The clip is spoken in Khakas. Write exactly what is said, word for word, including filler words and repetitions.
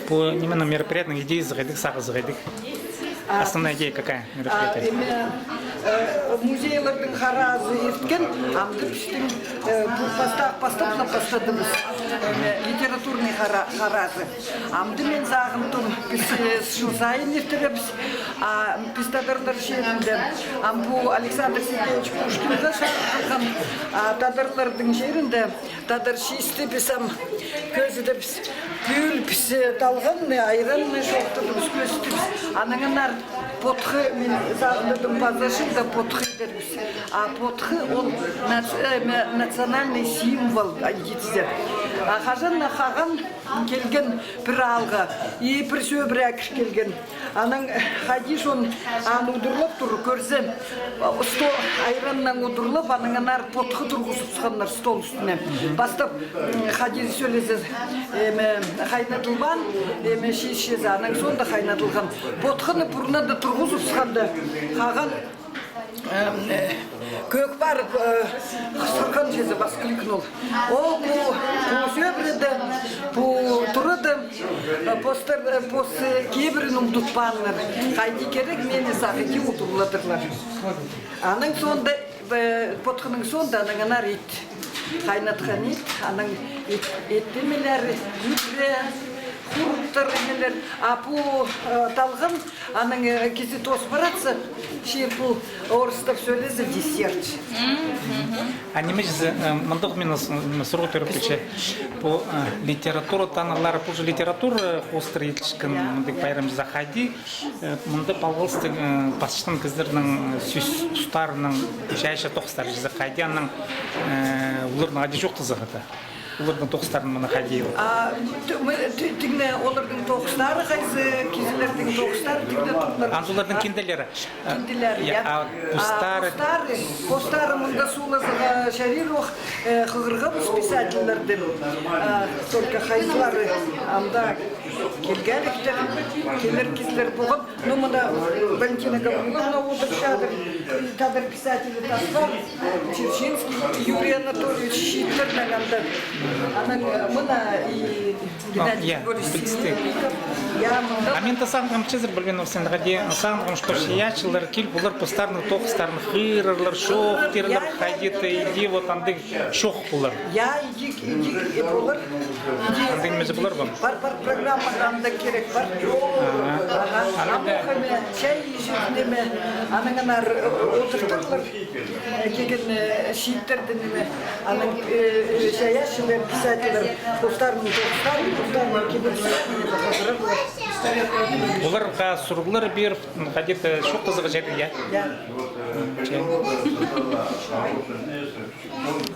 Пу нименің, мероприятиенің идеязы хайдағ, сағызы хайдағ? А, основная идея какая? А, мероприятие. Эме, э, музейлернің харазы ирткен, амды пістің, э, пу пастап, пастап на пастадыбыс. Эме, литературный хара-, харазы. Амды мин сағынтым, піс, э, чыл сайын иртіребіс. А піс тадарлар чирінде, ам пу Александр Сергеевич Пушкинға чарыттырған, а тадарларның чирінде тадар чиисті піс ам кӧзідібіс, пӱӱл піс, э, талғанны, айранны чоохтадыбыс, кӧзідібіс. Аннаңар потхы, мин сағынтым, паза чылда потхы идербіс. А потхы ол нац-, э, ме-, национальный символ, а, идерзер. А хаҷан на хаған килген пір аалға, и пір сӧбіре кір килген. Анаң хайди чон аны удурлап тур, кӧрзе, стол, айраннаң удурлап, аннаңар потхы турғызыбысханнар стол ӱстӱне. Пастап, м, хайди сӧлезе, эме, хайнадылбаан, эме, чиис чізе, анаң соонда хайнадылған. Потхыны пурнада турғызыбысханда, хаған, э, кӧк парып, э, хысхырған чізе, воскликнул. О, пу, пу сӧбіреде, пу турада, э, постар, э, пос, э, кибірін ум тутпааннар. Хайди кирек, мин сағам, иди удурладырлар. Анаң соонда, э, потхының соонда, аннаңар ит. Хайнатхан ит, анаң ит, ит нимелер, ӱгре, хуруптар нимелер. А пу, э, талған, анаң, э, кізі тоос парча, чир пу орыстап сӧлезе, десерт. А ниме чізе, э, мындағ мин ос-, м, сурығ тӧріп килче. Пу, э, литература танығлары, пу же литература хоостыра иділчеткен мындағ пайрам чізе хайди, э, мында палғалыстығ, э, пасчатхан кізілернің, э, сӧс устарының чайаачы тоғыстары чізе хайди, анаң, э, оларның хайди чоохтаза хада. Оларның тоғыстарын мына хайди ол. А, т-, мы, т-, тиңне оларның тоғыстары хайзы, кізілернің тоғыстары тиңне тутлар. Анда оларның кинделері. Кинделері, я. А, я, а постары? Постары, постары мында суулазарға чарир ох, э, хығырғабыс писательлердең. А, только хайзылары анда килгелектер, килер кізілер полған. Ну, мына Валентина Гавриловна одырчадыр, тадар писателі тас пар, Черчинский Юрий Анатольевич, чииттернең анда. Анаң, э, мына и Геннадий Григорьевич Синельников. Я, мында. А мин дее сағынғам, чазыр пілбинчем, сағынғам, что чайаачылар киліп, олар постарының тоғыстарын хығырарлар, чоохтирлар, хайди-да иди, вот андағ чоох полар. Я, иди, иди, э, полар. Андағ ниме полар ба? Пар, пар, программада андағ кирек пар. Ага. Ага. Амох ниме, чай ичіп ниме, аннаңар, э, одыртарлар. Э, килген, э, чииттерді ниме, анаң, э, э, чайаачылар, писательлер, постарының тоғыстарын, постарының кибірін ниме хығырарлар. Оларға сурығлар пиріп, м, хайди-да чоохтазарға чарир, я? Я. М, чай.